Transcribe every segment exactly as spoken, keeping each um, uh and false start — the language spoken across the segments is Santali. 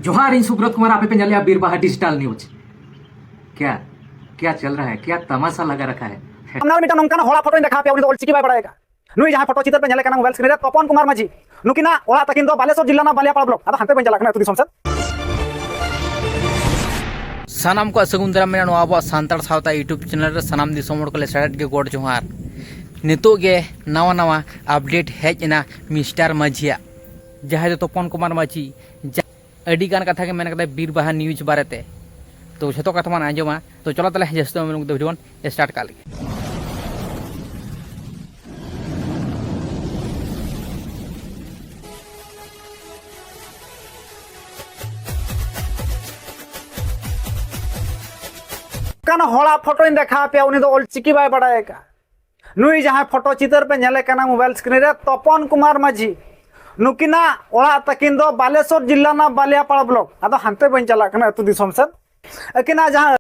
ᱡᱚᱦᱟᱨ, ᱤᱧ ᱥᱩᱵᱨᱚᱛ ᱠᱩᱢᱟᱨ, ᱟᱯᱮ ᱯᱮ ᱧᱮᱞᱮᱜᱼᱟ ᱵᱤᱨᱵᱟᱦᱟ ᱰᱤᱡᱤᱴᱟᱞ ᱱᱤᱭᱩᱡᱽ᱾ ᱠᱭᱟ, ᱠᱭᱟ ᱪᱟᱞ ᱨᱟᱦᱟ ᱦᱟᱭ? ᱠᱭᱟ ᱛᱟᱢᱟᱥᱟ ᱞᱟᱜᱟ ᱨᱟᱠᱷᱟ ᱦᱟᱭ? ᱥᱟᱢᱱᱟ ᱨᱮ ᱢᱤᱫᱴᱟᱝ ᱱᱚᱝᱠᱟᱱ ᱦᱚᱲᱟᱜ ᱯᱷᱳᱴᱳᱧ ᱫᱮᱠᱷᱟᱣ ᱯᱮᱭᱟ, ᱩᱱᱤ ᱫᱚ ᱚᱞᱪᱤᱠᱤ ᱵᱟᱭ ᱵᱟᱲᱟᱭ ᱟᱠᱟᱫ᱾ ᱱᱩᱭ ᱡᱟᱦᱟᱸ ᱯᱷᱳᱴᱳ ᱪᱤᱛᱟᱹᱨ ᱯᱮ ᱧᱮᱞᱮ ᱠᱟᱱᱟ ᱢᱳᱵᱟᱭᱤᱞ ᱥᱠᱨᱤᱱ ᱨᱮ, ᱛᱚᱯᱚᱱ ᱠᱩᱢᱟᱨ ᱢᱟᱹᱡᱷᱤ, ᱱᱩᱠᱤᱱᱟᱜ ᱚᱲᱟᱜ ᱛᱟᱹᱠᱤᱱ ᱫᱚ ᱵᱟᱞᱮᱥᱚᱨ ᱡᱤᱞᱟ ᱨᱮᱱᱟᱜ ᱵᱟᱞᱤᱭᱟᱯᱟᱲᱟ ᱵᱞᱚᱠ᱾ ᱟᱫᱚ ᱦᱟᱱᱛᱮ ᱵᱟᱹᱧ ᱪᱟᱞᱟᱜ ᱠᱟᱱᱟ ᱟᱹᱛᱩ ᱫᱤᱥᱚᱢ ᱥᱮᱫ᱾ ᱥᱟᱱᱟᱢ ᱠᱚᱣᱟᱜ ᱥᱟᱹᱜᱩᱱ ᱫᱟᱨᱟᱢ ᱢᱮᱱᱟᱜᱼᱟ ᱱᱚᱣᱟ ᱟᱵᱚᱣᱟᱜ ᱥᱟᱱᱛᱟᱲ ᱥᱟᱶᱛᱟ YouTube ᱪᱮᱱᱮᱞ ᱨᱮ᱾ ᱥᱟᱱᱟᱢ ᱫᱤᱥᱚᱢ ᱦᱚᱲ ᱠᱚ ᱞᱮ ᱥᱟᱲᱮᱫ ᱜᱮ ᱜᱚᱰ ᱡᱚᱦᱟᱨ᱾ ᱱᱤᱛᱚᱜ ᱜᱮ ᱱᱟᱣᱟ ᱱᱟᱣᱟ ᱟᱯᱰᱮᱴ ᱦᱮᱡ ᱮᱱᱟ ᱢᱤᱥᱴᱟᱨ ᱢᱟᱹᱡᱷᱤᱭᱟᱜ, ᱡᱟᱦᱟᱸᱭ ᱫᱚ ᱛᱚᱯᱚᱱ ᱠᱩᱢᱟᱨ ᱢᱟᱹᱡᱷᱤ᱾ ᱡᱟ-, ᱟᱹᱰᱤ ᱜᱟᱱ ᱠᱟᱛᱷᱟ ᱜᱮ ᱢᱮᱱ ᱠᱟᱫᱟᱭ ᱵᱤᱨ ᱵᱟᱦᱟ ᱱᱤᱭᱩᱡᱽ ᱵᱟᱨᱮᱛᱮ᱾ ᱛᱚ ᱡᱷᱚᱛᱚ ᱠᱟᱛᱷᱟ ᱵᱚᱱ ᱟᱸᱡᱚᱢᱟ᱾ ᱛᱚ ᱪᱚᱞᱚ ᱛᱟᱦᱞᱮ ᱡᱟᱹᱥᱛᱤ ᱵᱟᱝ ᱢᱮᱱ ᱠᱟᱛᱮ ᱵᱷᱤᱰᱤᱭᱳ ᱵᱚᱱ ᱥᱴᱟᱨᱴ ᱠᱟᱜ ᱞᱮᱜᱮ᱾ ᱚᱱᱠᱟᱱ ᱦᱚᱲᱟᱜ ᱯᱷᱳᱴᱳᱧ ᱫᱮᱠᱷᱟᱣ ᱯᱮᱭᱟ, ᱩᱱᱤ ᱫᱚ ᱚᱞᱪᱤᱠᱤ ᱵᱟᱭ ᱵᱟᱲᱟᱭ ᱟᱠᱟᱫ᱾ ᱱᱩᱭ ᱡᱟᱦᱟᱸᱭ ᱯᱷᱳᱴᱳ ᱪᱤᱛᱟᱹᱨ ᱯᱮ ᱧᱮᱞᱮ ᱠᱟᱱᱟ ᱢᱳᱵᱟᱭᱤᱞ ᱥᱠᱨᱤᱱ ᱨᱮ, ᱛᱚᱯᱚᱱ ᱠᱩᱢᱟᱨ ᱢᱟᱹᱡᱷᱤ, ᱱᱩᱠᱤᱱᱟᱜ ᱚᱲᱟᱜ ᱛᱟᱹᱠᱤᱱ ᱫᱚ ᱵᱟᱞᱮᱥᱚᱨ ᱡᱤᱞᱟ ᱨᱮᱱᱟᱜ ᱵᱟᱞᱤᱭᱟᱯᱟᱲᱟ ᱵᱞᱚᱠ᱾ ᱟᱫᱚ ᱦᱟᱱᱛᱮ ᱵᱟᱹᱧ ᱪᱟᱞᱟᱜ ᱠᱟᱱᱟ ᱟᱹᱛᱩ ᱫᱤᱥᱚᱢ ᱥᱮᱫ᱾ ᱟᱹᱠᱤᱱᱟᱜ ᱡᱟᱦᱟᱸ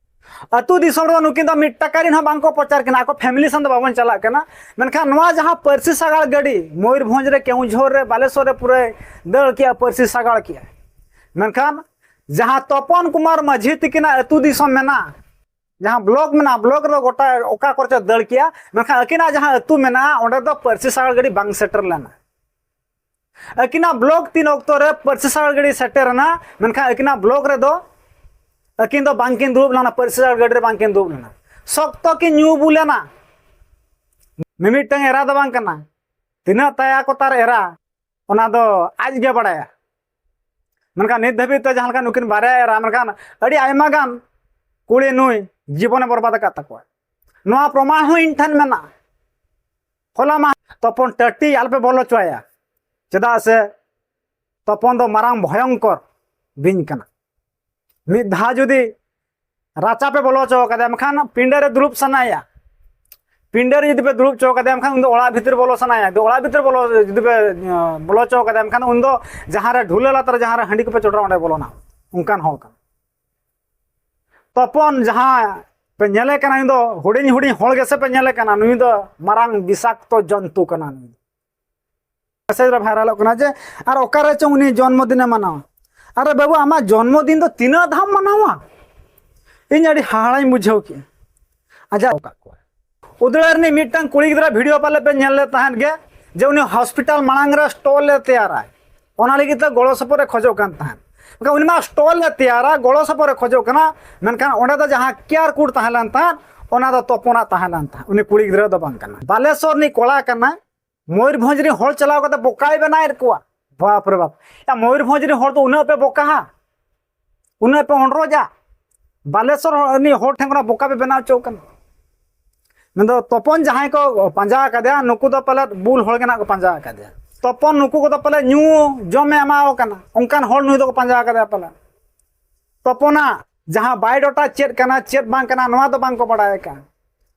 ᱟᱹᱛᱩ ᱫᱤᱥᱚᱢ ᱨᱮᱫᱚ ᱱᱩᱠᱤᱱ ᱫᱚ ᱢᱤᱫ ᱴᱟᱠᱟ ᱨᱤᱱ ᱦᱚᱸ ᱵᱟᱝ ᱠᱚ ᱯᱨᱚᱪᱟᱨ ᱠᱤᱱᱟ, ᱟᱠᱚ ᱯᱷᱮᱢᱤᱞᱤ ᱥᱟᱶ ᱫᱚ ᱵᱟᱵᱚᱱ ᱪᱟᱞᱟᱜ ᱠᱟᱱᱟ᱾ ᱢᱮᱱᱠᱷᱟᱱ ᱱᱚᱣᱟ ᱡᱟᱦᱟᱸ ᱯᱟᱹᱨᱥᱤ ᱥᱟᱜᱟᱲ ᱜᱟᱹᱰᱤ ᱢᱚᱭᱩᱨᱵᱷᱚᱸᱡᱽ ᱨᱮ, ᱠᱮᱣᱚᱱᱡᱷᱚᱨ ᱨᱮ, ᱵᱟᱞᱮᱥᱚᱨ ᱨᱮ ᱯᱩᱨᱟᱹᱭ ᱫᱟᱹᱲ ᱠᱮᱜᱼᱟ, ᱯᱟᱹᱨᱥᱤ ᱥᱟᱜᱟᱲ ᱠᱮᱜᱼᱟ᱾ ᱢᱮᱱᱠᱷᱟᱱ ᱡᱟᱦᱟᱸ ᱛᱚᱯᱚᱱ ᱠᱩᱢᱟᱨ ᱢᱟᱹᱡᱷᱤ ᱛᱤᱠᱤᱱᱟᱜ ᱟᱹᱛᱩ ᱫᱤᱥᱚᱢ ᱢᱮᱱᱟᱜᱼᱟ, ᱡᱟᱦᱟᱸ ᱵᱞᱚᱠ ᱢᱮᱱᱟᱜᱼᱟ, ᱵᱞᱚᱠ ᱨᱮᱫᱚ ᱜᱚᱴᱟ ᱚᱠᱟ ᱠᱚᱨᱮ ᱪᱚ ᱫᱟᱹᱲ ᱠᱮᱜᱼᱟ, ᱢᱮᱱᱠᱷᱟᱱ ᱟᱹᱠᱤᱱᱟᱜ ᱡᱟᱦᱟᱸ ᱟᱹᱛᱩ ᱢᱮᱱᱟᱜᱼᱟ, ᱚᱸᱰᱮ ᱫᱚ ᱯᱟᱹᱨᱥᱤ ᱥᱟᱜᱟᱲ ᱜᱟᱹᱰᱤ ᱵᱟᱝ ᱥᱮᱴᱮᱨ ᱞᱮᱱᱟ᱾ ᱟᱹᱠᱤᱱᱟᱜ ᱵᱞᱚᱠ ᱛᱤᱱ ᱚᱠᱛᱚ ᱨᱮ ᱯᱟᱹᱨᱥᱤ ᱥᱟᱜᱟᱲ ᱜᱟᱹᱰᱤ ᱥᱮᱴᱮᱨ ᱮᱱᱟ, ᱢᱮᱱᱠᱷᱟᱱ ᱟᱹᱠᱤᱱᱟᱜ ᱵᱞᱚᱠ ᱨᱮᱫᱚ ᱟᱹᱠᱤᱱ ᱫᱚ ᱵᱟᱝᱠᱤᱱ ᱫᱩᱲᱩᱵ ᱞᱮᱱᱟ, ᱯᱟᱹᱨᱥᱤ ᱥᱟᱜᱟᱲ ᱜᱟᱹᱰᱤ ᱨᱮ ᱵᱟᱝᱠᱤᱱ ᱫᱩᱲᱩᱵ ᱞᱮᱱᱟ᱾ ᱥᱚᱠᱛᱚ ᱠᱤᱱ ᱧᱩ ᱵᱩᱞ ᱮᱱᱟ᱾ ᱢᱤᱢᱤᱫᱴᱟᱝ ᱮᱨᱟ ᱫᱚ ᱵᱟᱝ ᱠᱟᱱᱟ, ᱛᱤᱱᱟᱹᱜ ᱛᱟᱭᱟ ᱠᱚ ᱛᱟᱨ ᱮᱨᱟ, ᱚᱱᱟ ᱫᱚ ᱟᱡ ᱜᱮ ᱵᱟᱲᱟᱭᱟ᱾ ᱢᱮᱱᱠᱷᱟᱱ ᱱᱤᱛ ᱫᱷᱟᱹᱵᱤᱡ ᱛᱮ ᱡᱟᱦᱟᱸ ᱞᱮᱠᱟ ᱱᱩᱠᱤᱱ ᱵᱟᱨᱭᱟ ᱮᱨᱟ, ᱢᱮᱱᱠᱷᱟᱱ ᱟᱹᱰᱤ ᱟᱭᱢᱟ ᱜᱟᱱ ᱠᱩᱲᱤ ᱱᱩᱭ ᱡᱤᱵᱚᱱᱮ ᱵᱚᱨᱵᱟᱫ ᱟᱠᱟᱫ ᱛᱟᱠᱚᱣᱟ᱾ ᱱᱚᱣᱟ ᱯᱨᱚᱢᱟᱱ ᱦᱚᱸ ᱤᱧ ᱴᱷᱮᱱ ᱢᱮᱱᱟᱜᱼᱟ᱾ ᱦᱚᱞᱟ ᱢᱟ ᱛᱚᱯᱚᱱ ᱴᱟᱹᱴᱤ ᱟᱞᱚᱯᱮ ᱵᱚᱞᱚ ᱦᱚᱪᱚᱣᱟᱭᱟ, ᱪᱮᱫᱟᱜ ᱥᱮ ᱛᱚᱯᱚᱱ ᱫᱚ ᱢᱟᱨᱟᱝ ᱵᱷᱚᱭᱚᱝᱠᱚᱨ ᱵᱤᱧ ᱠᱟᱱᱟ᱾ ᱢᱤᱫ ᱫᱷᱟᱣ ᱡᱩᱫᱤ ᱨᱟᱪᱟ ᱯᱮ ᱵᱚᱞᱚ ᱦᱚᱪᱚ ᱠᱟᱫᱮᱭᱟ, ᱢᱮᱱᱠᱷᱟᱱ ᱯᱤᱸᱰᱟᱹ ᱨᱮ ᱫᱩᱲᱩᱵ ᱥᱟᱱᱟᱭᱟ᱾ ᱯᱤᱸᱰᱟᱹ ᱨᱮ ᱡᱩᱫᱤ ᱯᱮ ᱫᱩᱲᱩᱵ ᱦᱚᱪᱚ ᱠᱟᱫᱮᱭᱟ, ᱢᱮᱱᱠᱷᱟᱱ ᱩᱱᱤ ᱫᱚ ᱚᱲᱟᱜ ᱵᱷᱤᱛᱤᱨ ᱵᱚᱞᱚ ᱥᱟᱱᱟᱭᱟ᱾ ᱡᱩᱫᱤ ᱚᱲᱟᱜ ᱵᱷᱤᱛᱤᱨ ᱵᱚᱞᱚ, ᱡᱩᱫᱤ ᱯᱮ, ᱮᱸ, ᱵᱚᱞᱚ ᱦᱚᱪᱚ ᱠᱟᱫᱮᱭᱟ, ᱢᱮᱱᱠᱷᱟᱱ ᱩᱱᱤ ᱫᱚ ᱡᱟᱦᱟᱸ ᱨᱮ ᱰᱷᱩᱞᱟᱹ ᱞᱟᱛᱟᱨ ᱨᱮ ᱡᱟᱦᱟᱸ ᱨᱮ ᱦᱟᱺᱰᱤ ᱠᱚᱯᱮ ᱪᱚᱰᱚᱨᱟ, ᱚᱸᱰᱮ ᱵᱚᱞᱚᱱᱟ᱾ ᱚᱱᱠᱟᱱ ᱦᱚᱲ ᱠᱟᱱᱟ᱾ ᱛᱚᱯᱚᱱ ᱡᱟᱦᱟᱸ ᱯᱮ ᱧᱮᱞᱮ ᱠᱟᱱᱟ, ᱩᱱᱤ ᱫᱚ ᱦᱩᱰᱤᱧ ᱦᱩᱰᱤᱧ ᱦᱚᱲ ᱜᱮᱥᱮ ᱯᱮ ᱧᱮᱞᱮ ᱠᱟᱱᱟ, ᱱᱩᱭ ᱫᱚ ᱢᱟᱨᱟᱝ ᱵᱤᱥᱟᱠᱛᱚ ᱡᱚᱱᱛᱩ ᱠᱟᱱᱟ ᱱᱩᱭ ᱫᱚ᱾ ᱢᱮᱥᱮᱡᱽ ᱨᱮ ᱵᱷᱟᱭᱨᱟᱞᱚᱜ ᱠᱟᱱᱟ ᱡᱮ, ᱟᱨ ᱚᱠᱟᱨᱮ ᱪᱚᱝ ᱩᱱᱤ ᱡᱚᱱᱢᱚ ᱫᱤᱱᱮ ᱢᱟᱱᱟᱣᱟ᱾ ᱟᱨᱮ ᱵᱟᱹᱵᱩ, ᱟᱢᱟᱜ ᱡᱚᱱᱢᱚ ᱫᱤᱱ ᱫᱚ ᱛᱤᱱᱟᱹᱜ ᱫᱷᱟᱣ ᱢᱟᱱᱟᱣᱟ? ᱤᱧ ᱟᱹᱰᱤ ᱦᱟᱦᱟᱲᱟᱧ ᱵᱩᱡᱷᱟᱹᱣ ᱠᱮᱜᱼᱟ᱾ ᱟᱡᱟᱜ ᱟᱠᱟᱫ ᱠᱚᱣᱟ᱾ ᱩᱫᱽᱲᱟᱹ ᱨᱤᱱᱤᱡ ᱢᱤᱫᱴᱟᱝ ᱠᱩᱲᱤ ᱜᱤᱫᱽᱨᱟᱹ ᱵᱷᱤᱰᱤᱭᱳ ᱯᱟᱞᱮ ᱯᱮ ᱧᱮᱞ ᱞᱮᱫ ᱛᱟᱦᱮᱸᱫ ᱜᱮ, ᱡᱮ ᱩᱱᱤ ᱦᱚᱥᱯᱤᱴᱟᱞ ᱢᱟᱲᱟᱝ ᱨᱮ ᱥᱴᱚᱞ ᱮ ᱛᱮᱭᱟᱨᱟᱭ, ᱚᱱᱟ ᱞᱟᱹᱜᱤᱫ ᱛᱮ ᱜᱚᱲᱚ ᱥᱚᱯᱚᱦᱚᱫ ᱮ ᱠᱷᱚᱡᱚᱜ ᱠᱟᱱ ᱛᱟᱦᱮᱸᱫ᱾ ᱢᱮᱱᱠᱷᱟᱱ ᱩᱱᱤ ᱢᱟ ᱥᱴᱚᱞ ᱮ ᱛᱮᱭᱟᱨᱟ, ᱜᱚᱲᱚ ᱥᱚᱯᱚᱦᱚᱫ ᱮ ᱠᱷᱚᱡᱚᱜ ᱠᱟᱱᱟ, ᱢᱮᱱᱠᱷᱟᱱ ᱚᱸᱰᱮ ᱫᱚ ᱡᱟᱦᱟᱸ ᱠᱤᱭᱩ ᱟᱨ ᱠᱳᱰ ᱛᱟᱦᱮᱸ ᱞᱮᱱ ᱛᱟᱦᱮᱸᱫ, ᱚᱱᱟ ᱫᱚ ᱛᱚᱯᱚᱱᱟᱜ ᱛᱟᱦᱮᱸ ᱞᱮᱱ ᱛᱟᱦᱮᱸᱫ, ᱩᱱᱤ ᱠᱩᱲᱤ ᱜᱤᱫᱽᱨᱟᱹ ᱫᱚ ᱵᱟᱝ ᱠᱟᱱᱟ᱾ ᱵᱟᱞᱮᱥᱚᱨ ᱨᱤᱱᱤᱡ ᱠᱚᱲᱟ ᱠᱟᱱᱟᱭ, ᱢᱚᱭᱩᱨᱵᱷᱚᱸᱡᱽ ᱨᱤᱱ ᱦᱚᱲ ᱪᱟᱞᱟᱣ ᱠᱟᱛᱮ ᱵᱚᱠᱟᱭ ᱵᱮᱱᱟᱣᱮᱫ ᱠᱚᱣᱟ᱾ ᱵᱟᱯ ᱨᱮ ᱵᱟᱯ, ᱭᱟ, ᱢᱚᱭᱩᱨᱵᱷᱚᱸᱡᱽ ᱨᱤᱱ ᱦᱚᱲ ᱫᱚ ᱩᱱᱟᱹᱜ ᱯᱮ ᱵᱚᱠᱟᱦᱟ, ᱩᱱᱟᱹᱜ ᱯᱮ ᱚᱸᱰᱨᱚᱡᱟ᱾ ᱵᱟᱞᱮᱥᱚᱨ ᱦᱚᱲ, ᱩᱱᱤ ᱦᱚᱲ ᱴᱷᱮᱱ ᱠᱷᱚᱱᱟᱜ ᱵᱚᱠᱟ ᱯᱮ ᱵᱮᱱᱟᱣ ᱦᱚᱪᱚ ᱠᱟᱱᱟ᱾ ᱢᱮᱱᱫᱚ ᱛᱚᱯᱚᱱ ᱡᱟᱦᱟᱸᱭ ᱠᱚ ᱯᱟᱸᱡᱟ ᱟᱠᱟᱫᱮᱭᱟ, ᱱᱩᱠᱩ ᱫᱚ ᱯᱟᱞᱮᱫ ᱵᱩᱞ ᱦᱚᱲ ᱜᱮ ᱱᱟᱜ ᱠᱚ ᱯᱟᱸᱡᱟ ᱟᱠᱟᱫᱮᱭᱟ᱾ ᱛᱚᱯᱚᱱ ᱱᱩᱠᱩ ᱠᱚᱫᱚ ᱯᱟᱞᱮᱫ ᱧᱩ ᱡᱚᱢᱮ ᱮᱢᱟᱣ ᱠᱟᱱᱟ, ᱚᱱᱠᱟᱱ ᱦᱚᱲ ᱱᱩᱭ ᱫᱚᱠᱚ ᱯᱟᱸᱡᱟ ᱟᱠᱟᱫᱮᱭᱟ ᱯᱟᱞᱮᱫ᱾ ᱛᱚᱯᱚᱱᱟᱜ ᱡᱟᱦᱟᱸ ᱵᱟᱭᱳᱰᱟᱴᱟ ᱪᱮᱫ ᱠᱟᱱᱟ, ᱪᱮᱫ ᱵᱟᱝ ᱠᱟᱱᱟ, ᱱᱚᱣᱟ ᱫᱚ ᱵᱟᱝ ᱠᱚ ᱵᱟᱲᱟᱭ ᱟᱠᱟᱫᱼᱟ᱾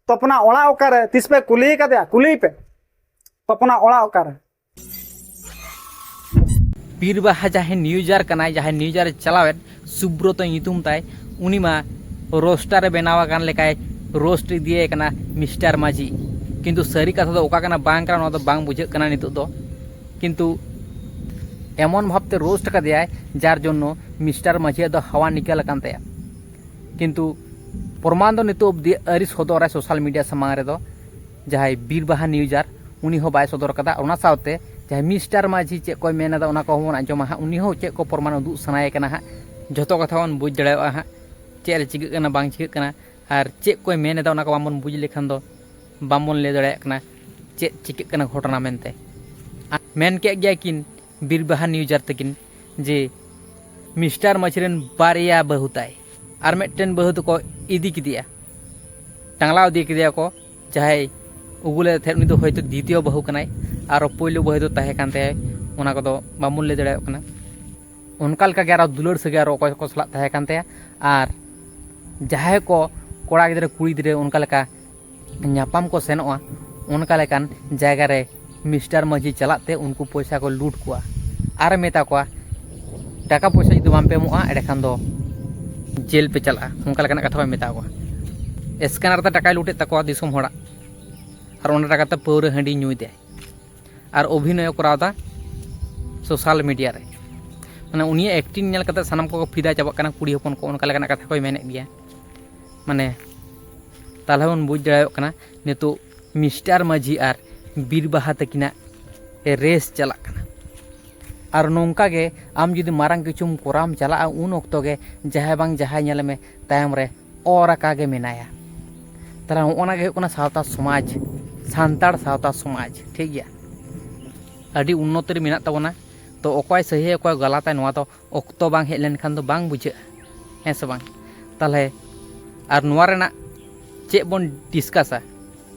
ᱛᱚᱯᱚᱱᱟᱜ ᱚᱲᱟᱜ ᱚᱠᱟᱨᱮ, ᱛᱤᱥ ᱯᱮ ᱠᱩᱞᱤ ᱟᱠᱟᱫᱮᱭᱟ? ᱠᱩᱞᱤᱭᱮ ᱯᱮ, ᱛᱚᱯᱚᱱᱟᱜ ᱚᱲᱟᱜ ᱚᱠᱟᱨᱮ? ᱵᱤᱨᱵᱟᱦᱟ ᱡᱟᱦᱟᱸᱭ ᱱᱤᱭᱩᱡᱟᱨ ᱠᱟᱱᱟᱭ, ᱡᱟᱦᱟᱸᱭ ᱱᱤᱭᱩᱡᱟᱨ ᱪᱟᱞᱟᱣᱮᱫ ᱥᱩᱵᱨᱚᱛᱚ ᱧᱩᱛᱩᱢ ᱛᱟᱭ, ᱩᱱᱤ ᱢᱟ ᱨᱳᱥᱴᱟᱨ ᱮ ᱵᱮᱱᱟᱣ ᱟᱠᱟᱱ ᱞᱮᱠᱟᱭ ᱨᱳᱥᱴ ᱤᱫᱤᱭᱮ ᱠᱟᱱᱟ ᱢᱤᱥᱴᱟᱨ ᱢᱟᱹᱡᱷᱤ᱾ ᱠᱤᱱᱛᱩ ᱥᱟᱹᱨᱤ ᱠᱟᱛᱷᱟ ᱫᱚ ᱚᱠᱟ ᱠᱟᱱᱟ ᱵᱟᱝ ᱠᱟᱱᱟ, ᱱᱚᱣᱟ ᱫᱚ ᱵᱟᱝ ᱵᱩᱡᱷᱟᱹᱜ ᱠᱟᱱᱟ ᱱᱤᱛᱚᱜ ᱫᱚ᱾ ᱠᱤᱱᱛᱩ ᱮᱢᱚᱱ ᱵᱷᱟᱵᱽᱛᱮ ᱨᱳᱥᱴ ᱠᱟᱫᱮᱭᱟᱭ, ᱡᱟᱨ ᱡᱚᱱᱱᱚ ᱢᱤᱥᱴᱟᱨ ᱢᱟᱹᱡᱷᱤᱭᱟᱜ ᱫᱚ ᱦᱟᱣᱟ ᱱᱤᱠᱟᱹᱞ ᱟᱠᱟᱱ ᱛᱟᱭᱟ᱾ ᱠᱤᱱᱛᱩ ᱯᱨᱚᱢᱟᱱ ᱫᱚ ᱱᱤᱛᱚᱜ ᱚᱵᱫᱤ ᱟᱹᱣᱨᱤ ᱥᱚᱫᱚᱨᱟᱭ ᱥᱳᱥᱟᱞ ᱢᱤᱰᱤᱭᱟ ᱥᱟᱢᱟᱝ ᱨᱮᱫᱚ᱾ ᱡᱟᱦᱟᱸᱭ ᱵᱤᱨᱵᱟᱦᱟ ᱱᱤᱭᱩᱡᱟᱨ, ᱩᱱᱤ ᱦᱚᱸ ᱵᱟᱭ ᱥᱚᱫᱚᱨ ᱠᱟᱫᱟ᱾ ᱚᱱᱟ ᱥᱟᱶᱛᱮ ᱡᱟᱦᱟᱸᱭ ᱢᱤᱥᱴᱟᱨ ᱢᱟᱹᱡᱷᱤ ᱪᱮᱫ ᱠᱚᱭ ᱢᱮᱱ ᱮᱫᱟ, ᱚᱱᱟ ᱠᱚᱦᱚᱸ ᱵᱚᱱ ᱟᱸᱡᱚᱢᱟ ᱦᱟᱸᱜ᱾ ᱩᱱᱤ ᱦᱚᱸ ᱪᱮᱫ ᱠᱚ ᱯᱨᱚᱢᱟᱱ ᱩᱫᱩᱜ ᱥᱟᱱᱟᱭᱮ ᱠᱟᱱᱟ ᱦᱟᱸᱜ, ᱡᱷᱚᱛᱚ ᱠᱟᱛᱷᱟ ᱵᱚᱱ ᱵᱩᱡᱽ ᱫᱟᱲᱮᱭᱟᱜᱼᱟ ᱦᱟᱸᱜ, ᱪᱮᱫ ᱨᱮ ᱪᱤᱠᱟᱹᱜ ᱠᱟᱱᱟ ᱵᱟᱝ ᱪᱤᱠᱟᱹᱜ ᱠᱟᱱᱟ᱾ ᱟᱨ ᱪᱮᱫ ᱠᱚᱭ ᱢᱮᱱ ᱮᱫᱟ, ᱚᱱᱟ ᱠᱚ ᱵᱟᱝᱵᱚᱱ ᱵᱩᱡᱽ ᱞᱮᱠᱷᱟᱱ ᱫᱚ ᱵᱟᱝᱵᱚᱱ ᱞᱟᱹᱭ ᱫᱟᱲᱮᱭᱟᱜ ᱠᱟᱱᱟ ᱪᱮᱫ ᱪᱤᱠᱟᱹᱜ ᱠᱟᱱᱟ ᱜᱷᱚᱴᱚᱱᱟ ᱢᱮᱱᱛᱮ᱾ ᱟᱨ ᱢᱮᱱ ᱠᱮᱫ ᱜᱮᱭᱟ ᱠᱤᱱ ᱵᱤᱨᱵᱟᱦᱟ ᱱᱤᱭᱩᱡᱟᱨ ᱛᱟᱹᱠᱤᱱ ᱡᱮ ᱢᱤᱥᱴᱟᱨ ᱢᱟᱹᱡᱷᱤ ᱨᱮᱱ ᱵᱟᱨᱭᱟ ᱵᱟᱹᱦᱩ ᱛᱟᱭ, ᱟᱨ ᱢᱤᱫᱴᱮᱱ ᱵᱟᱹᱦᱩ ᱫᱚᱠᱚ ᱤᱫᱤ ᱠᱮᱫᱮᱭᱟ, ᱴᱟᱝᱞᱟᱣ ᱤᱫᱤ ᱠᱮᱫᱮᱭᱟ ᱠᱚ᱾ ᱡᱟᱦᱟᱸᱭ ᱩᱜᱩᱞᱮ ᱛᱟᱦᱮᱸᱫ, ᱩᱱᱤ ᱫᱚ ᱦᱚᱭᱛᱳ ᱫᱤᱛᱤᱭᱚ ᱵᱟᱹᱦᱩ ᱠᱟᱱᱟᱭ, ᱟᱨ ᱯᱳᱭᱞᱳ ᱵᱟᱹᱦᱩ ᱫᱚ ᱛᱟᱦᱮᱸ ᱠᱟᱱ ᱛᱟᱭᱟ, ᱚᱱᱟ ᱠᱚᱫᱚ ᱵᱟᱵᱚᱱ ᱞᱟᱹᱭ ᱫᱟᱲᱮᱭᱟᱜ ᱠᱟᱱᱟ᱾ ᱚᱱᱠᱟ ᱞᱮᱠᱟᱜᱮ ᱟᱨᱚ ᱫᱩᱞᱟᱹᱲ ᱥᱟᱹᱜᱟᱹᱭ ᱟᱨᱚ ᱚᱠᱚᱭ ᱠᱚ ᱥᱟᱞᱟᱜ ᱛᱟᱦᱮᱸ ᱠᱟᱱ ᱛᱟᱭᱟ᱾ ᱟᱨ ᱡᱟᱦᱟᱸᱭ ᱠᱚ ᱠᱚᱲᱟ ᱜᱤᱫᱽᱨᱟᱹ ᱠᱩᱲᱤ ᱜᱤᱫᱽᱨᱟᱹ ᱚᱱᱠᱟ ᱞᱮᱠᱟ ᱧᱟᱯᱟᱢ ᱠᱚ ᱥᱮᱱᱚᱜᱼᱟ, ᱚᱱᱠᱟ ᱞᱮᱠᱟᱱ ᱡᱟᱭᱜᱟ ᱨᱮ ᱢᱤᱥᱴᱟᱨ ᱢᱟᱹᱡᱷᱤ ᱪᱟᱞᱟᱜ ᱛᱮ ᱩᱱᱠᱩ ᱯᱚᱭᱥᱟ ᱠᱚ ᱞᱩᱴ ᱠᱚᱣᱟ ᱟᱨᱮ ᱢᱮᱛᱟ ᱠᱚᱣᱟ, "ᱴᱟᱠᱟ ᱯᱚᱭᱥᱟ ᱡᱩᱫᱤ ᱵᱟᱝ ᱯᱮ ᱮᱢᱚᱜᱼᱟ, ᱮᱸᱰᱮᱠᱷᱟᱱ ᱫᱚ ᱡᱮᱞ ᱯᱮ ᱪᱟᱞᱟᱜᱼᱟ", ᱚᱱᱠᱟ ᱞᱮᱠᱟᱱᱟᱜ ᱠᱟᱛᱷᱟ ᱠᱚ ᱢᱮᱛᱟ ᱠᱚᱣᱟ᱾ ᱥᱠᱮᱱᱟᱨ ᱛᱮ ᱴᱟᱠᱟᱭ ᱞᱩᱴᱮᱫ ᱛᱟᱠᱚᱣᱟ ᱫᱤᱥᱚᱢ ᱦᱚᱲᱟᱜ, ᱟᱨ ᱚᱱᱟ ᱴᱟᱠᱟ ᱛᱮ ᱯᱟᱹᱣᱨᱟᱹ ᱦᱟᱺᱰᱤ ᱧᱩᱭ ᱛᱮ, ᱟᱨ ᱚᱵᱷᱤᱱᱚᱭ ᱠᱚᱨᱟᱣ ᱮᱫᱟ ᱥᱳᱥᱟᱞ ᱢᱤᱰᱤᱭᱟ ᱨᱮ᱾ ᱢᱟᱱᱮ ᱩᱱᱤᱭᱟᱜ ᱮᱠᱴᱤᱝ ᱧᱮᱞ ᱠᱟᱛᱮ ᱥᱟᱱᱟᱢ ᱠᱚᱠᱚ ᱯᱷᱤᱫᱟ ᱪᱟᱵᱟᱜ ᱠᱟᱱᱟ, ᱠᱩᱲᱤ ᱦᱚᱯᱚᱱ ᱠᱚ ᱚᱱᱠᱟ ᱞᱮᱠᱟᱱᱟᱜ ᱠᱟᱛᱷᱟ ᱠᱚᱭ ᱢᱮᱱᱮᱫ ᱜᱮᱭᱟ᱾ ᱢᱟᱱᱮ ᱛᱟᱦᱚᱞᱮ ᱵᱚᱱ ᱵᱩᱡᱽ ᱫᱟᱲᱮᱭᱟᱜ ᱠᱟᱱᱟ ᱱᱤᱛᱚᱜ ᱢᱤᱥᱴᱟᱨ ᱢᱟᱹᱡᱷᱤ ᱟᱨ ᱵᱤᱨ ᱵᱟᱦᱟ ᱛᱟᱹᱠᱤᱱᱟᱜ ᱨᱮᱥ ᱪᱟᱞᱟᱜ ᱠᱟᱱᱟ᱾ ᱟᱨ ᱱᱚᱝᱠᱟ ᱜᱮ ᱟᱢ ᱡᱩᱫᱤ ᱢᱟᱨᱟᱝ ᱠᱤᱪᱷᱩᱢ ᱠᱚᱨᱟᱣ ᱮᱢ ᱪᱟᱞᱟᱜᱼᱟ, ᱩᱱ ᱚᱠᱛᱚ ᱜᱮ ᱡᱟᱦᱟᱸᱭ ᱵᱟᱝ ᱡᱟᱦᱟᱸᱭ ᱧᱮᱞ ᱢᱮ ᱛᱟᱭᱚᱢ ᱨᱮ ᱚᱨ ᱟᱠᱟ ᱜᱮ ᱢᱮᱱᱟᱭᱟ᱾ ᱛᱟᱦᱚᱞᱮ ᱦᱚᱸᱜᱼᱚ ᱱᱟ ᱜᱮ ᱦᱩᱭᱩᱜ ᱠᱟᱱᱟ ᱥᱟᱶᱛᱟ ᱥᱚᱢᱟᱡᱽ, ᱥᱟᱱᱛᱟᱲ ᱥᱟᱶᱛᱟ ᱥᱚᱢᱟᱡᱽ, ᱴᱷᱤᱠ ᱜᱮᱭᱟ? ᱟᱹᱰᱤ ᱩᱱᱱᱚᱛᱤ ᱨᱮ ᱢᱮᱱᱟᱜ ᱛᱟᱵᱚᱱᱟ᱾ ᱛᱚ ᱚᱠᱚᱭ ᱥᱟᱹᱦᱤᱭᱟ, ᱚᱠᱚᱭ ᱜᱟᱞᱟᱛᱟᱭ, ᱱᱚᱣᱟ ᱫᱚ ᱚᱠᱛᱚ ᱵᱟᱝ ᱦᱮᱡ ᱞᱮᱱᱠᱷᱟᱱ ᱫᱚ ᱵᱟᱝ ᱵᱩᱡᱷᱟᱹᱜᱼᱟ, ᱦᱮᱸ ᱥᱮ ᱵᱟᱝ? ᱛᱟᱦᱚᱞᱮ ᱟᱨ ᱱᱚᱣᱟ ᱨᱮᱱᱟᱜ ᱪᱮᱫ ᱵᱚᱱ ᱰᱤᱥᱠᱟᱥᱟ?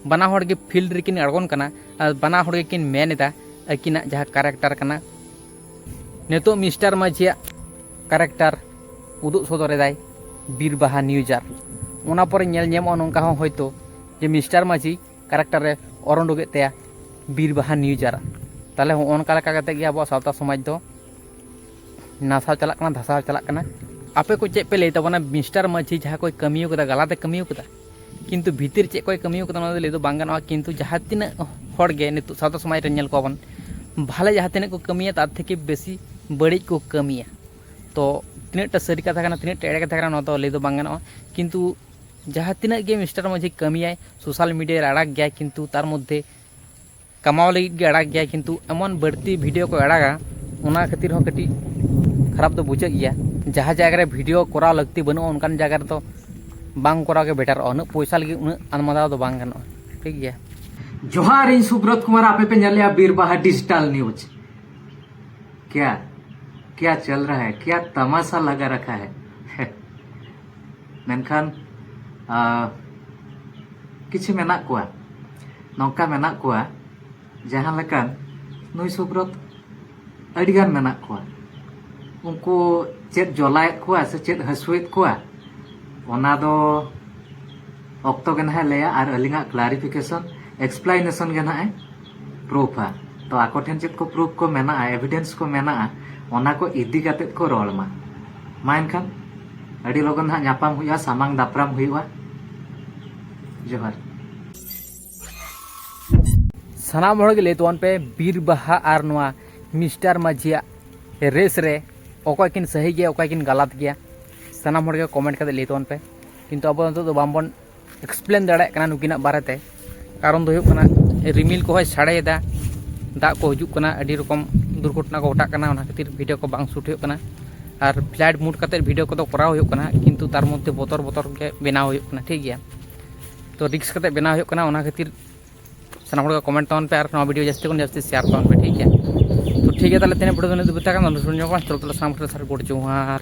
ᱵᱟᱱᱟ ᱦᱚᱲ ᱜᱮ ᱯᱷᱤᱞᱰ ᱨᱮᱠᱤᱱ ᱟᱬᱜᱚᱱ ᱠᱟᱱᱟ ᱟᱨ ᱵᱟᱱᱟ ᱦᱚᱲ ᱜᱮᱠᱤᱱ ᱢᱮᱱ ᱮᱫᱟ ᱟᱹᱠᱤᱱᱟᱜ ᱡᱟᱦᱟᱸ ᱠᱮᱨᱮᱠᱴᱟᱨ ᱠᱟᱱᱟ᱾ ᱱᱤᱛᱚᱜ ᱢᱤᱥᱴᱟᱨ ᱢᱟᱹᱡᱷᱤᱭᱟᱜ ᱠᱮᱨᱮᱠᱴᱟᱨ ᱩᱫᱩᱜ ᱥᱚᱫᱚᱨ ᱮᱫᱟᱭ ᱵᱤᱨ ᱵᱟᱦᱟ ᱱᱤᱭᱩᱡᱟᱨ᱾ ᱚᱱᱟ ᱯᱚᱨᱮ ᱧᱮᱞ ᱧᱟᱢᱚᱜᱼᱟ ᱱᱚᱝᱠᱟ ᱦᱚᱸ ᱦᱚᱭᱛᱳ ᱡᱮ ᱢᱤᱥᱴᱟᱨ ᱢᱟᱹᱡᱷᱤ ᱠᱮᱨᱮᱠᱴᱟᱨ ᱨᱮ ᱚᱨ ᱩᱰᱩᱠᱮᱫ ᱛᱟᱭᱟ ᱵᱤᱨ ᱵᱟᱦᱟ ᱱᱤᱭᱩᱡᱟᱨ᱾ ᱛᱟᱦᱚᱞᱮ ᱦᱚᱸᱜᱼᱚ ᱱᱚᱝᱠᱟ ᱞᱮᱠᱟ ᱠᱟᱛᱮ ᱜᱮ ᱟᱵᱚᱣᱟᱜ ᱥᱟᱶᱛᱟ ᱥᱚᱢᱟᱡᱽ ᱫᱚ ᱱᱟᱥᱟᱣ ᱪᱟᱞᱟᱜ ᱠᱟᱱᱟ, ᱫᱷᱟᱥᱟᱣ ᱪᱟᱞᱟᱜ ᱠᱟᱱᱟ᱾ ᱟᱯᱮ ᱠᱚ ᱪᱮᱫ ᱯᱮ ᱞᱟᱹᱭ ᱛᱟᱵᱚᱱᱟ, ᱢᱤᱥᱴᱟᱨ ᱢᱟᱹᱡᱷᱤ ᱡᱟᱦᱟᱸ ᱠᱚᱭ ᱠᱟᱹᱢᱤ ᱠᱟᱫᱟ, ᱜᱟᱞᱟᱛ ᱮ ᱠᱟᱹᱢᱤ ᱠᱟᱫᱟ? ᱠᱤᱱᱛᱩ ᱵᱷᱤᱛᱤᱨ ᱪᱮᱫ ᱠᱚᱭ ᱠᱟᱹᱢᱤ ᱠᱟᱫᱟ ᱚᱱᱟ ᱫᱚ ᱞᱟᱹᱭ ᱫᱚ ᱵᱟᱝ ᱜᱟᱱᱚᱜᱼᱟ᱾ ᱠᱤᱱᱛᱩ ᱡᱟᱦᱟᱸ ᱛᱤᱱᱟᱹᱜ ᱦᱚᱲ ᱜᱮ ᱱᱤᱛᱚᱜ ᱥᱟᱶᱛᱟ ᱥᱚᱢᱟᱡᱽ ᱨᱮ ᱧᱮᱞ ᱠᱚᱣᱟ ᱵᱚᱱ, ᱵᱷᱟᱞᱮ ᱡᱟᱦᱟᱸ ᱛᱤᱱᱟᱹᱜ ᱠᱚ ᱠᱟᱹᱢᱤᱭᱟ ᱛᱟᱨ ᱛᱷᱮᱠᱮ ᱵᱮᱥᱤ ᱵᱟᱹᱲᱤᱡ ᱠᱚ ᱠᱟᱹᱢᱤᱭᱟ᱾ ᱛᱚ ᱛᱤᱱᱟᱹᱜ ᱴᱟ ᱥᱟᱹᱨᱤ ᱠᱟᱛᱷᱟ ᱠᱟᱱᱟ, ᱛᱤᱱᱟᱹᱜ ᱴᱟ ᱮᱲᱮ ᱠᱟᱛᱷᱟ ᱠᱟᱱᱟ, ᱱᱚᱣᱟ ᱫᱚ ᱞᱟᱹᱭ ᱫᱚ ᱵᱟᱝ ᱜᱟᱱᱚᱜᱼᱟ᱾ ᱠᱤᱱᱛᱩ ᱡᱟᱦᱟᱸ ᱛᱤᱱᱟᱹᱜ ᱜᱮ ᱢᱤᱥᱴᱟᱨ ᱢᱟᱹᱡᱷᱤ ᱠᱟᱹᱢᱤᱭᱟᱭ, ᱥᱳᱥᱟᱞ ᱢᱤᱰᱤᱭᱟ ᱨᱮ ᱟᱲᱟᱜ ᱜᱮᱭᱟᱭ, ᱠᱤᱱᱛᱩ ᱛᱟᱨ ᱢᱚᱫᱽᱫᱷᱮ ᱠᱟᱢᱟᱣ ᱞᱟᱹᱜᱤᱫ ᱜᱮ ᱟᱲᱟᱜ ᱜᱮᱭᱟᱭ, ᱠᱤᱱᱛᱩ ᱮᱢᱚᱱ ᱵᱟᱹᱲᱛᱤ ᱵᱷᱤᱰᱤᱭᱳ ᱠᱚ ᱟᱲᱟᱜᱟ, ᱚᱱᱟ ᱠᱷᱟᱹᱛᱤᱨ ᱦᱚᱸ ᱠᱟᱹᱴᱤᱡ ᱠᱷᱟᱨᱟᱯ ᱫᱚ ᱵᱩᱡᱷᱟᱹᱜ ᱜᱮᱭᱟ᱾ ᱡᱟᱦᱟᱸ ᱡᱟᱭᱜᱟ ᱨᱮ ᱵᱷᱤᱰᱤᱭᱳ ᱠᱚᱨᱟᱣ ᱞᱟᱹᱠᱛᱤ ᱵᱟᱹᱱᱩᱜᱼᱟ, ᱚᱱᱠᱟᱱ ᱡᱟᱭᱜᱟ ᱨᱮᱫᱚ ᱵᱟᱝ ᱠᱚᱨᱟᱣ ᱜᱮ ᱵᱮᱴᱟᱨᱚᱜᱼᱟ᱾ ᱩᱱᱟᱹᱜ ᱯᱚᱭᱥᱟ ᱞᱟᱹᱜᱤᱫ ᱩᱱᱟᱹᱜ ᱟᱱᱢᱟᱫᱟ ᱫᱚ ᱵᱟᱝ ᱜᱟᱱᱚᱜᱼᱟ, ᱴᱷᱤᱠ ᱜᱮᱭᱟ᱾ ᱡᱚᱦᱟᱨ, ᱤᱧ ᱥᱩᱵᱨᱚᱛ ᱠᱩᱢᱟᱨ, ᱟᱯᱮ ᱯᱮ ᱧᱮᱞᱮᱜᱼᱟ ᱵᱤᱨ ᱵᱟᱦᱟ ᱰᱤᱡᱤᱴᱟᱞ ᱱᱤᱭᱩᱡᱽ᱾ ᱠᱭᱟ, ᱠᱭᱟ ᱪᱚᱞ ᱨᱟᱦᱟ ᱦᱟᱭ? ᱠᱭᱟ ᱛᱟᱢᱟᱥᱟ ᱞᱟᱜᱟ ᱨᱟᱠᱷᱟ ᱦᱟᱭ? ᱢᱮᱱᱠᱷᱟᱱ ᱟᱨ ᱠᱤᱪᱷᱩ ᱢᱮᱱᱟᱜ ᱠᱚᱣᱟ, ᱱᱚᱝᱠᱟ ᱢᱮᱱᱟᱜ ᱠᱚᱣᱟ, ᱡᱟᱦᱟᱸ ᱞᱮᱠᱟᱱ ᱱᱩᱭ ᱥᱩᱵᱨᱚᱛ, ᱟᱹᱰᱤᱜᱟᱱ ᱢᱮᱱᱟᱜ ᱠᱚᱣᱟ᱾ ᱩᱱᱠᱩ ᱪᱮᱫ ᱡᱚᱞᱟᱭᱮᱫ ᱠᱚᱣᱟ ᱥᱮ ᱪᱮᱫ ᱦᱟᱹᱥᱩᱭᱮᱫ ᱠᱚᱣᱟ, ᱚᱱᱟ ᱫᱚ ᱚᱠᱛᱚ ᱜᱮ ᱱᱟᱦᱟᱜ ᱞᱟᱹᱭᱟ, ᱟᱨ ᱟᱹᱞᱤᱧᱟᱜ ᱠᱞᱟᱨᱤᱯᱷᱤᱠᱮᱥᱚᱱ, ᱮᱠᱥᱯᱞᱟᱱᱮᱥᱚᱱ ᱜᱮ ᱱᱟᱦᱟᱜ ᱮ ᱯᱨᱩᱯᱷᱟ᱾ ᱛᱚ ᱟᱠᱚ ᱴᱷᱮᱱ ᱪᱮᱫ ᱠᱚ ᱯᱨᱩᱯᱷ ᱠᱚ ᱢᱮᱱᱟᱜᱼᱟ, ᱮᱵᱷᱤᱰᱮᱱᱥ ᱠᱚ ᱢᱮᱱᱟᱜᱼᱟ, ᱚᱱᱟ ᱠᱚ ᱤᱫᱤ ᱠᱟᱛᱮᱫ ᱠᱚ ᱨᱚᱲ ᱢᱟ᱾ ᱢᱟ ᱮᱱᱠᱷᱟᱱ ᱟᱹᱰᱤ ᱞᱚᱜᱚᱱ ᱱᱟᱦᱟᱜ ᱧᱟᱯᱟᱢ ᱦᱩᱭᱩᱜᱼᱟ, ᱥᱟᱢᱟᱝ ᱫᱟᱯᱨᱟᱢ ᱦᱩᱭᱩᱜᱼᱟ᱾ ᱡᱚᱦᱟᱨ᱾ ᱥᱟᱱᱟᱢ ᱦᱚᱲ ᱜᱮ ᱞᱟᱹᱭ ᱛᱟᱵᱚᱱ ᱯᱮ, ᱵᱤᱨ ᱵᱟᱦᱟ ᱟᱨ ᱱᱚᱣᱟ ᱢᱤᱥᱴᱟᱨ ᱢᱟᱹᱡᱷᱤᱭᱟᱜ ᱨᱮᱥ ᱨᱮ ᱚᱠᱚᱭ ᱠᱤᱱ ᱥᱟᱹᱦᱤ ᱜᱮᱭᱟ, ᱚᱠᱚᱭ ᱠᱤᱱ ᱜᱟᱞᱟᱛ ᱜᱮᱭᱟ, ᱥᱟᱱᱟᱢ ᱦᱚᱲ ᱜᱮ ᱠᱚᱢᱮᱱᱴ ᱠᱟᱛᱮ ᱞᱟᱹᱭ ᱛᱟᱵᱚᱱ ᱯᱮ᱾ ᱠᱤᱱᱛᱩ ᱟᱵᱚ ᱱᱤᱛᱚᱜ ᱫᱚ ᱵᱟᱝᱵᱚᱱ ᱮᱠᱥᱯᱞᱮᱱ ᱫᱟᱲᱮᱭᱟᱜ ᱠᱟᱱᱟ ᱱᱩᱠᱤᱱᱟᱜ ᱵᱟᱨᱮᱛᱮ᱾ ᱠᱟᱨᱚᱱ ᱫᱚ ᱦᱩᱭᱩᱜ ᱠᱟᱱᱟ, ᱨᱤᱢᱤᱞ ᱠᱚᱦᱚᱸᱭ ᱥᱟᱰᱮᱭᱮᱫᱟ, ᱫᱟᱜ ᱠᱚ ᱦᱤᱡᱩᱜ ᱠᱟᱱᱟ, ᱟᱹᱰᱤ ᱨᱚᱠᱚᱢ ᱫᱩᱨᱜᱷᱚᱴᱚᱱᱟ ᱠᱚ ᱜᱷᱚᱴᱟᱜ ᱠᱟᱱᱟ, ᱚᱱᱟ ᱠᱷᱟᱹᱛᱤᱨ ᱵᱷᱤᱰᱤᱭᱳ ᱠᱚ ᱵᱟᱝ ᱥᱩᱴ ᱦᱩᱭᱩᱜ ᱠᱟᱱᱟ᱾ ᱟᱨ ᱯᱷᱞᱟᱭᱤᱴ ᱢᱩᱰ ᱠᱟᱛᱮ ᱵᱷᱤᱰᱤᱭᱳ ᱠᱚᱫᱚ ᱠᱚᱨᱟᱣ ᱦᱩᱭᱩᱜ ᱠᱟᱱᱟ, ᱠᱤᱱᱛᱩ ᱛᱟᱨ ᱢᱚᱫᱽᱫᱷᱮ ᱵᱚᱛᱚᱨ ᱵᱚᱛᱚᱨ ᱜᱮ ᱵᱮᱱᱟᱣ ᱦᱩᱭᱩᱜ ᱠᱟᱱᱟ, ᱴᱷᱤᱠ ᱜᱮᱭᱟ᱾ ᱛᱚ ᱨᱤᱠᱥ ᱠᱟᱛᱮ ᱵᱮᱱᱟᱣ ᱦᱩᱭᱩᱜ ᱠᱟᱱᱟ, ᱚᱱᱟ ᱠᱷᱟᱹᱛᱤᱨ ᱥᱟᱱᱟᱢ ᱦᱚᱲ ᱠᱚ ᱠᱚᱢᱮᱱᱴ ᱛᱟᱵᱚᱱ ᱯᱮ ᱟᱨ ᱱᱚᱣᱟ ᱵᱷᱤᱰᱤᱭᱳ ᱡᱟᱹᱥᱛᱤ ᱠᱷᱚᱱ ᱡᱟᱹᱥᱛᱤ ᱥᱮᱭᱟᱨ ᱛᱟᱵᱚᱱ ᱯᱮ, ᱴᱷᱤᱠ ᱜᱮᱭᱟ? ᱛᱚ ᱴᱷᱤᱠ ᱜᱮᱭᱟ, ᱛᱟᱦᱚᱞᱮ ᱛᱮᱦᱮᱧ ᱵᱷᱤᱰᱤᱭᱳ ᱫᱚ ᱱᱤᱱᱟᱹᱜ ᱫᱷᱟᱹᱵᱤᱡ ᱛᱟᱦᱮᱸ ᱠᱟᱱᱟ᱾ ᱪᱚᱞᱚ ᱛᱟᱦᱚᱞᱮ ᱥᱟᱱᱟᱢ ᱠᱚ ᱥᱟᱨ ᱜᱚᱰ ᱡᱚᱦᱟᱨ᱾